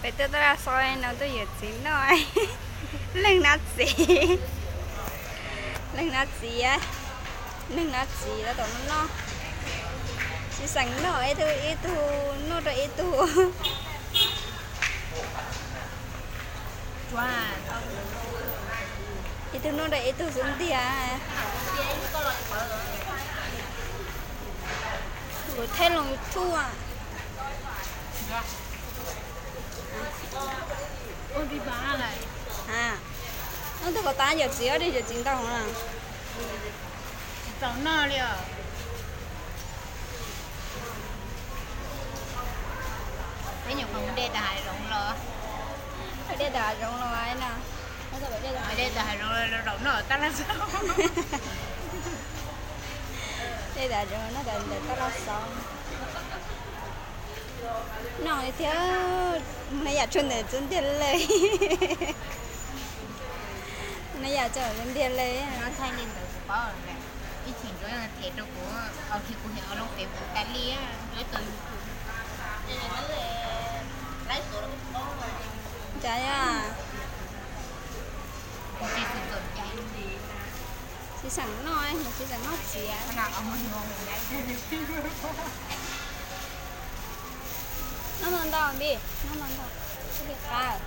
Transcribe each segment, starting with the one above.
Peb tuaj tab laj xauv no tuaj yuav txiv noj. Leej nab txiv, leej nab txiv, leej nab txiv lawv tom no noj. Tsis xeem noj, ib tug noj rau ib tug. Ib tug noj rau ib tug xwb ntiag. Kuv thaij loo YouTube. Noj tug koj tab yawm txiv, ob tug yawm txiv ntau na. Tsis txaus noj li os. Peb nyuam qhuav de tas hav zoov los. De tas hav zoov los no. De tas hav zoov los zaum noj tab laj xauv. De tas hav zoov noj tas ntawm tab laj xauv. Noj li thiab, mus na yam tshua ntawm txub ntiag le. Na yam tshua ntawm txub ntiag le. Thaij li ntawd kuv paub lawm. Ib chim ntsuav them rau kuv, kuv hais loo Facebook tas li, ntsuav tau YouTube. Cas yog? Tsis xeem noj, tsis xeem noj txiv. Noj ntau ntau npij, noj ntau ntau, thiaj li qab.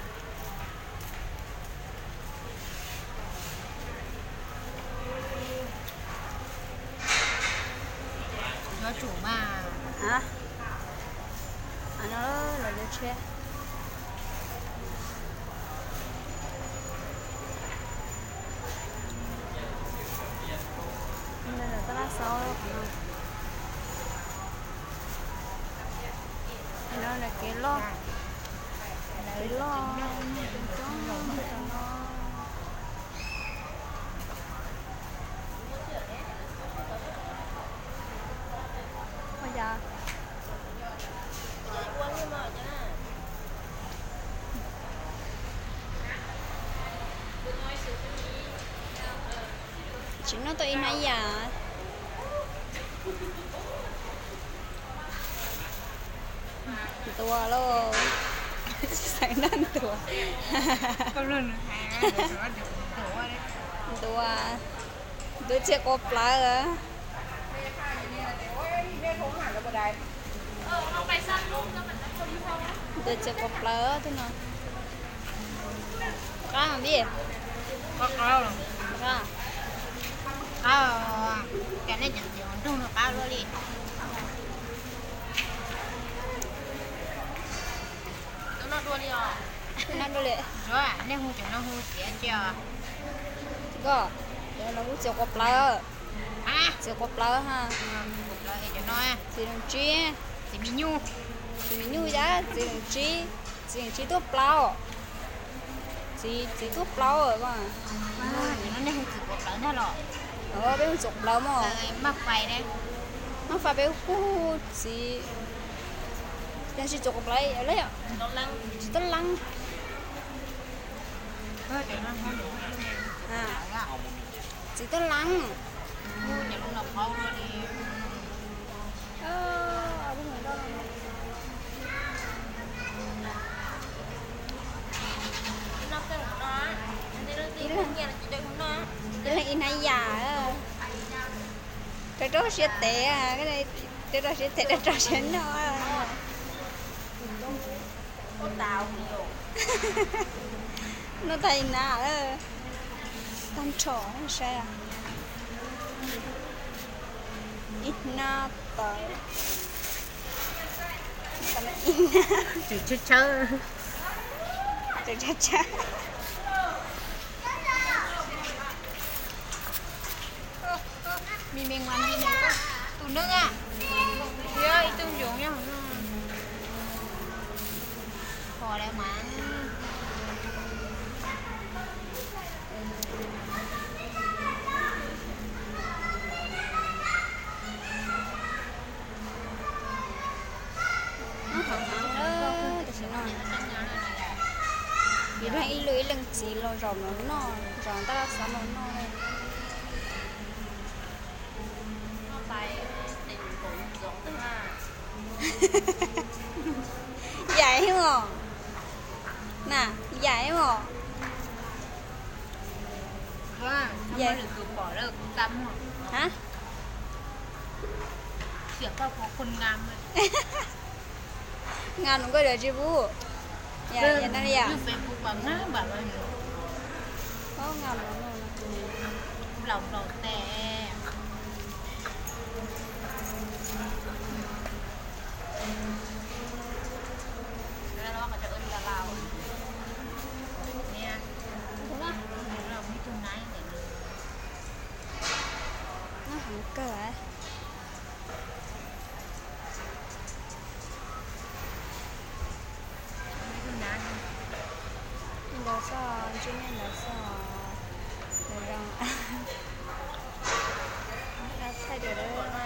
Yuav tsum mas. No los yuav tshiab. Tab laj xauv qhov no. No lawm kev loj, kev loj, coob coob no. Ua cas tsis noj tau ib hnab yam. Ntuav lauj, xeem noj ntuav. Ntuav, ntuav txiag kua plawv. Ntuav txiag kua plawv tus no. Qab mas npij. Qab, cas nej cov txiv hauv nroog no qab luaj li. Noj dua li. Nej hu cov no hu txiv tsi os? Koj, cov no hu txiv kua plawv. Txiv kua plawv ha. Txiv leej tsib. Txiv me nyuj, txiv me nyuj yab, txiv leej tsib, txiv leej tsib tuaj plaub. Txiv, txiv tuaj plaub. Nej hu txiv kua plawv ntag los? Peb hu txiv kua plawv mog. Maj fais, maj fais peb kuj hu txiv. Yog tsis txiv kua plawv, txiv tuab leeb. Txiv tuab leeb. Ib leeg ib hnab yam. Rau rau siab tes, rau rau siab tes, rau rau siab noj. Noj tag ib hnab, tag nrho saib. Ib hnab tawv. Ib hnab. Tseem tshawb tshawb. Tseem tshawb tshawb. Me me ngas li tus neeg, thiab ib tug ntsoov nyob hauv no. Ho lawm mas. Tam sim no, ib leeg ib leeg txiv los zaum no noj, zaum tab laj xauv no noj. Yam heev os. Na, yam os. Yam. Ha? Nqa nws koj yuav tsis pub. Yam, yam na yam. Nqa nws no. Kawg. Ntawd xwb, ntsib nej ntawd xwb. Nyob zoo. Thaij tias